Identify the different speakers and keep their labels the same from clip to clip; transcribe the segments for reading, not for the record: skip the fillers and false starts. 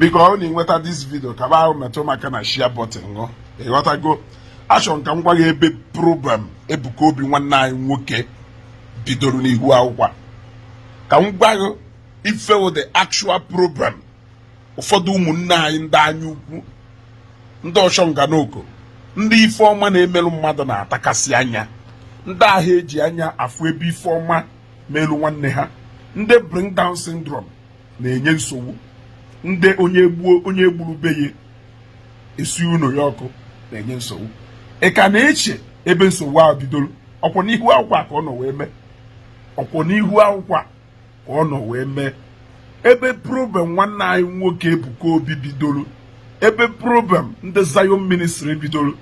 Speaker 1: Biko, ọ na ịnweta this video, ka ahụ metụ maka na share button ṅụ. Ịghọtago? Achọrọ m ka m gwa gị ebe problem Ebuka Obi nwanne anyị nwoke bidoro n'ihu akwụkwọ a. Ka m gwa gị ife wụ the actual problem. Ụfọdụ ụmụnne anyị, ndị anya ukwu, ndị ọchọnganoko, ndị ife ọma na-emerụ mmadụ na-atakasị anya, ndị ahụ eji anya afụ ebe ife ọma melu nwanne ha, ndị bring down syndrome na-enye nsogbu, ndị onye gbuo onye gburu be ya esi ụlọ ya ọkụ na-enye nsogbu. Ị ka na-eche ebe nsogbu ahụ bidoro? Ọkwọ n'ihu akwụkwọ a ka ọ nọ wee mee. Ọkwọ n'ihu akwụkwọ a ka ọ nọ wee mee. Ebe problem nwanne anyị nwoke Ebuka Obi bidoro, ebe problem ndị Zion Ministry bidoro,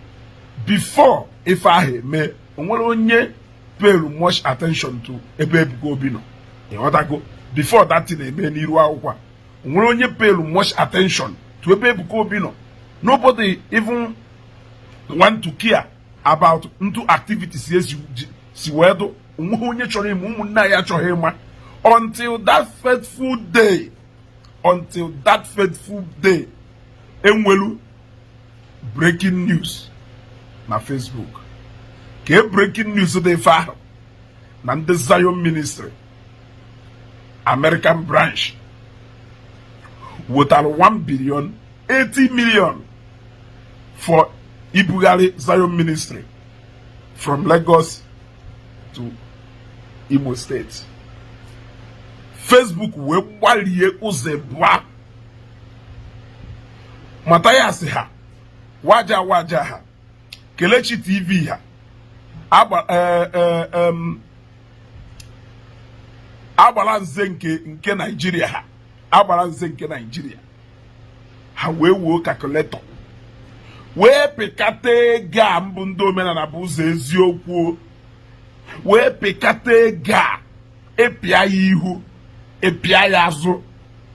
Speaker 1: before ife ahụ eme, onwere onye pay much attention to ebe Ebuka Obi nọ. Ịghọtago? Before that thing eme n'iru akwụkwọ a, onwere onye pay much attention to ebe Ebuka Obi nọ. Nobody even want to care about ntu activities esi si wee dụ. Onweghị onye chọrọ ịma. Ụmụnne anyị achọghị ịma until that fateful day, until that fateful day enwelu breaking news na Facebook. Ka e breaking news dị ife ahụ na ndị Zion Ministry American branch wetara 1 billion 80 million for ibugharị Zion Ministry from Lagos to Imo State. Facebook wee gbalie ụzọ abụọ. Mathias ha, waja waja ha, Kelechi TV ha, agba agbara nze nke Naijiria ha, agbara nze nke Naijiria ha, wee wuo calculator wee pịkata ego a. Mbụ ndị omenala bụ ụzọ eziokwu wee pịkata ego a, ịpịa ya ihu, ịpịa ya azụ,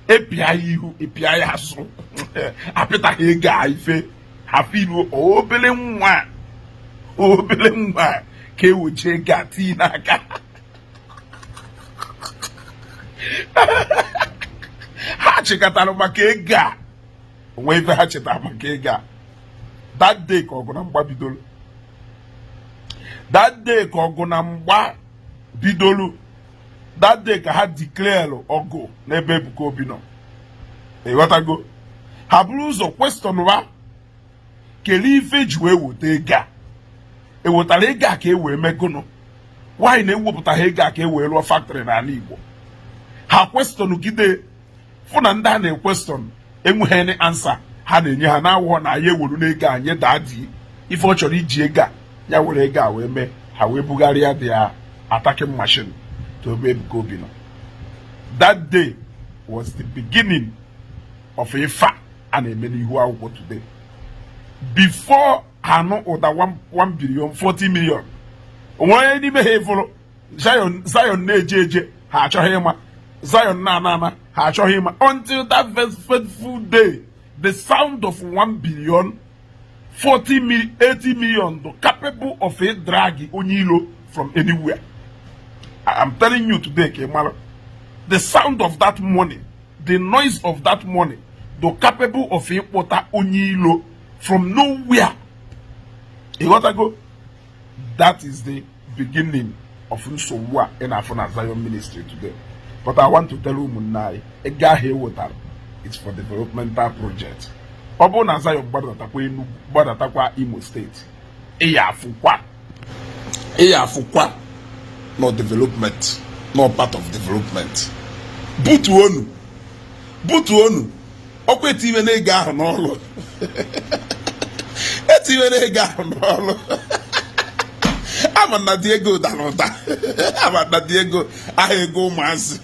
Speaker 1: ịpịa ya ihu, ịpịa ya azụ, apịtaghị ego a. Ife hafụ iru obele nwa, obele nwa ka eweje ego a tii n'aka ha. Chịkọtara maka ego a onwe ife ha chetara maka ego a. That day ka ọgụ na mgba bidoro. That day ka ọgụ na mgba bidoro. That day ka ha declare ọgụ n'ebe Ebuka Obi nọ. Ịghọtago? Ha buru ụzọ question wa kelee ife ji wee weta ego a. Ewetara ego a ka e wee megụnụ nwaanyị na-ewepụtaghị ego a ka e wee rụọ factory n'ala Igbo. Ha question gide fụ na ndị a na-equestion enweghị any answer ha na-enye ha na-awụghọ na ya ewuru n'ego a nye daa di ife ọ chọrọ iji ego a, ya were ego a wee mee. Ha wee bugharịa their attacking machine to ebe Ebuka Obi nọ. That day was the beginning of ife a na-eme n'ihu akwụkwọ today. Before ha nụ ụda 1 billion 40 million, onwe onye n'ime ha ịfụrụ Zion. Zion na-eje eje, ha achọghị ịma. Zion na-ana ana, ha achọghị ịma, until that fateful day the sound of 1 billion 40 80 million do capable of a drag onye ilo from anywhere. I am telling you today ka ị mara, the sound of that money, the noise of that money do capable of ịkpọta onye ilo from nowhere. Ịghọtago? That is the beginning of nsogbu a ị na-afụ na Zion Ministry today. But I want to tell ụmụnne anyị, ego ahụ ewetara, it's for developmental project. Ọ bụrụ na Zion gbadatakwa Enugu, gbadatakwa Imo Steeti, ịya afụkwa, ịya afụkwa no development, no part of development. Butuonu, butuonu ọkwa etinye n'ego ahụ n'ọlụ, etinye n'ego ahụ n'ọlụ. Ama na dị ego dara ụda, ama na dị ego aha ego ụmụazị.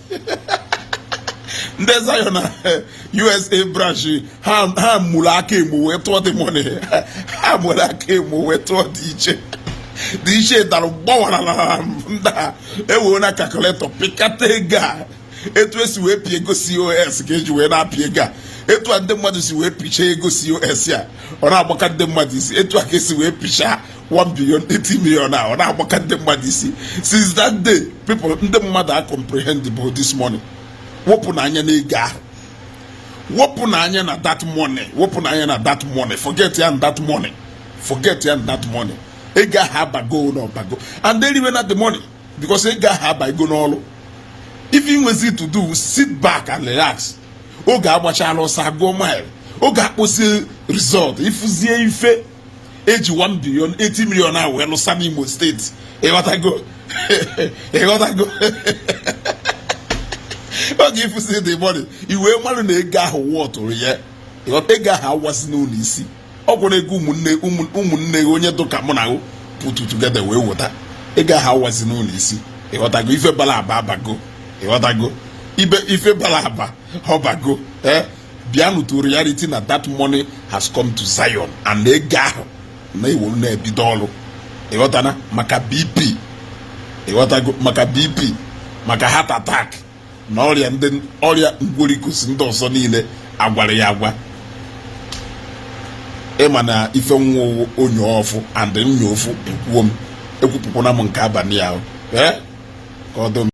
Speaker 1: Ndị Zion na USA branch ha, ha mụrụ aka emu wee tụọ dị money. Ha mụrụ aka emu wee tụọ dị iche dị iche dara gbawara. Ndị a ewoo na calculator pịkata ego a. Etu esi wee pịa ego COS ka eji wee na-apị ego a. Etu a ndị mmadụ si wee pichaa ego COS a, ọ na-agbaka ndị mmadụ isi. Etu a ka esi wee pichaa 1 billion 80 million a, ọ na-agbaka ndị mmadụ isi. Since that day, people, ndị mmadụ a comprehend this money. Wepụ n'anya n'ego ahụ, Wepụ na anya na that money, wepụ na anya na that money, forget ya that money, forget ya that money. Ego ahụ abago na ọbago and eriwe na the money because ego ahụ abago n'ọrụ. If you nwezi to do, sit back and relax. Oge agbachala ọsọ, agụọ mile, oge akpụzie result, ịfụzie ife eji 1 billion 80 million a wee lụsa n'Imo Steeti. Ịghọtago? Ịghọtago? Oge ịfụzi the money, i wee mmadụ na ego ahụ wọtụrụ ya. Ịghọta? Ego ahụ awazi n'ụlọ isi, ọ gwara ego ụmụnne, ụmụnne onye dụka mụ na put together wee weta ego ahụ awazi n'ụlọ isi. Ịghọtago? Ife bara aba abago. Ịghọtago? Ibe ife bara aba ọbago. Eh, bịanụ to reality na that money has come to Zion and ego ahụ na-ewu na-ebido ọrụ. Ịghọtana? Maka BP, ịghọtago? Maka BP, maka heart attack na ọrịa ndị ọrịa ngworikosi ndị ọzọ niile agwara ya agwa. Ịma na ife nwa onye ọfụ and nya ofu ekwuo m ekwupụkwana m nke abalị ahụ. Ee, ka ọ dụ m.